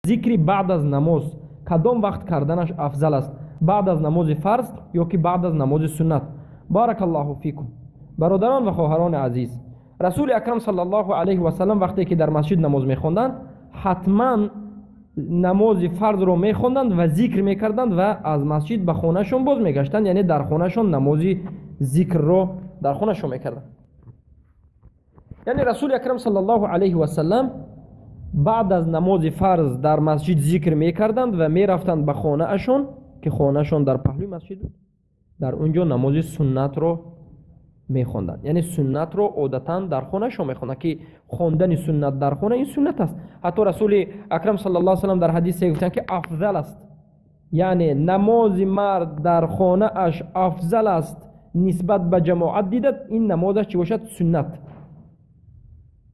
Зикри баъд аз намоз кадом вақт карданаш афзал аст? Баъд аз намози фарз ё ки баъд аз намози суннат? Баракаллоҳу фикум. Бародарон ва хоҳарони азиз, Расули Акрам саллаллоҳу алайҳи васаллам вақте ки дар масҷид намоз мехонданд, ҳатман намози фарзро мехонданд ва зикр мекарданд ва аз масҷид ба хонаашон боз мегаштанд, яъне дар хонаашон намози зикрро дар хонаашон мекарданд. Яъне Расули Акрам саллаллоҳу алайҳи васаллам баъд аз намози фарз дар масҷид зикр мекарданд ва мерафтанд ба хонаашон, ки хонаашон дар паҳлӯи масҷид буд, дар он ҷо намози суннатро мехонданд. Яъне суннатро одатан дар хонаашон мехонданд, ки хондани суннат дар хона ин суннат аст. Ҳатто Расули Акрам саллаллоҳу алайҳи васаллам дар ҳадисе гуфтанд, ки афзал аст, яъне намози мард дар хонааш афзал аст нисбат ба ҷамоат дидад, ин намозаш чӣ бошад? Суннат.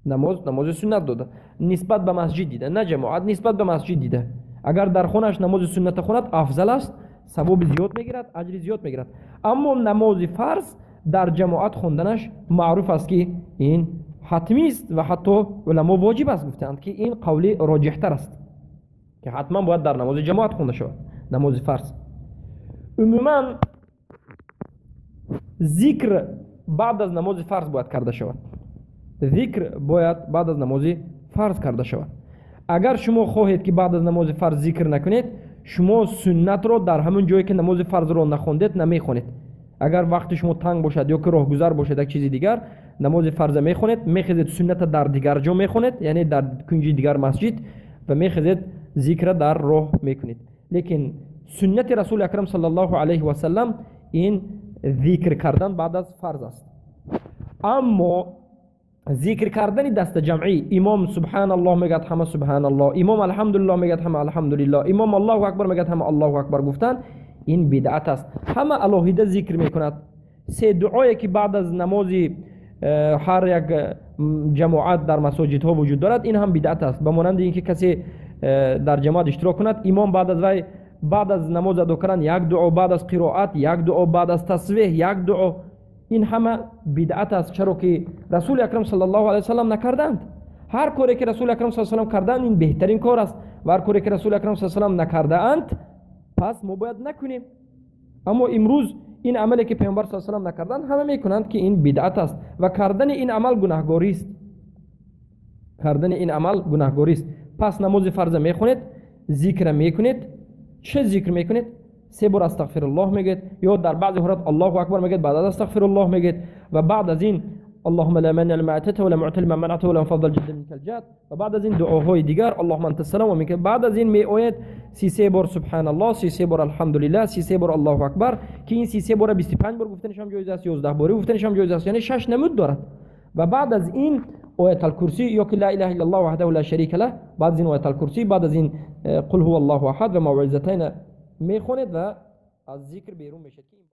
Намоз намози суннат дода нисбат ба масҷид дида, на ҷамоат, нисбат ба масҷид дида. Агар дар хонааш намози сунната хонад, афзал аст, савоби зиёд мегирад, аҷри зиёд мегирад. Аммо намози фарз дар ҷамоат хонданаш маъруф аст, ки ин ҳатмист ва ҳатто уламо воҷиб аст гуфтаанд, ки ин қавли роҷиҳтар аст, ки ҳатман бояд дар намози ҷамоат хонда шавад намози фарз. Умуман зикр баъд аз намози фарз бояд карда шавад. Зикр бояд баъд аз намози фарз карда шавад. Агар шумо хоҳед, ки баъд аз намози фарз зикр накунед, шумо суннатро дар ҳамон ҷое, ки намози фарзро нахондед, намехонед. Агар вақти шумо танг бошад ё ки роҳгузар бошад, як чизи дигар, намози фарза мехонед, мехезед, сунната дар дигар ҷо мехонед, яъне дар кунҷи дигар масҷид, ва мехезед, зикра дар роҳ мекунед. Лекин суннати Расули Акрам саллаллоҳу алайҳи васаллам ин зикр кардан баъд аз фарз аст. Аммо зикр кардани дастаҷамъӣ, имом субҳаналлоҳ мегӯяд, ҳама субҳаналлоҳ, имом алҳамдулиллоҳ мегӯяд, ҳама алҳамдулиллоҳ, имом Аллоҳу акбар мегӯяд, ҳама Аллоҳу акбар гуфтан, ин бидъат аст. Ҳама алоҳида зикр мекунад. Се дуое, ки баъд аз намози ҳар як ҷамоат дар масоҷидҳо вуҷуд дорад, ин ҳам бидъат аст. Ба монанди ин ки касе дар ҷамоат иштирок кунад, имом баъд аз вай, баъд аз намоз адо кардан як дуо, баъд аз қироат як дуо, баъд аз тасбеҳ як дуо, ин ҳама бидъат аст, чаро ки Расули Акрам саллаллоҳу алайҳи васаллам накарданд. Ҳар коре ки Расули Акрам саллаллоҳу алайҳи васаллам карданд, ин беҳтарин кор аст, ва ҳар коре ки Расули Акрам саллаллоҳу алайҳи васаллам накардаанд, пас мо бояд накунем. Аммо имрӯз ин амале ки Паёмбар саллаллоҳу алайҳи васаллам накарданд, ҳама мекунанд, ки ин бидъат аст ва кардани ин амал гунаҳгорист. Кардани ин амал гунаҳгорист. Пас намози фарза мехонед, зикра мекунед. Чӣ зикр мекунед? Се бор астағфируллоҳ мегӯед, ё дар баъзе ҳолат Аллоҳу акбар мегӯед, баъд аз астағфируллоҳ мегӯед, ва баъд аз ин اللهم لا مانع لما اعطيت ولا معطي لما منعت ولا فضل جد منك الجاد، و بعد از این دعاهای دیگر اللهم انت السلام و منك. بعد از این می آید 33 بار سبحان الله، 33 بار الحمدلله، 33 بار الله اکبر، که این 33 بار 25 بار گفتنش هم جایز است، 11 باری گفتنش هم جایز است، یعنی 6 نمود دارد. و بعد از این آیت الکرسی یا که لا اله الا الله وحده لا شریک له، بعد از این آیت الکرسی، بعد از این قل هو الله احد و موعظتین میخونید و از ذکر بیرون میشید.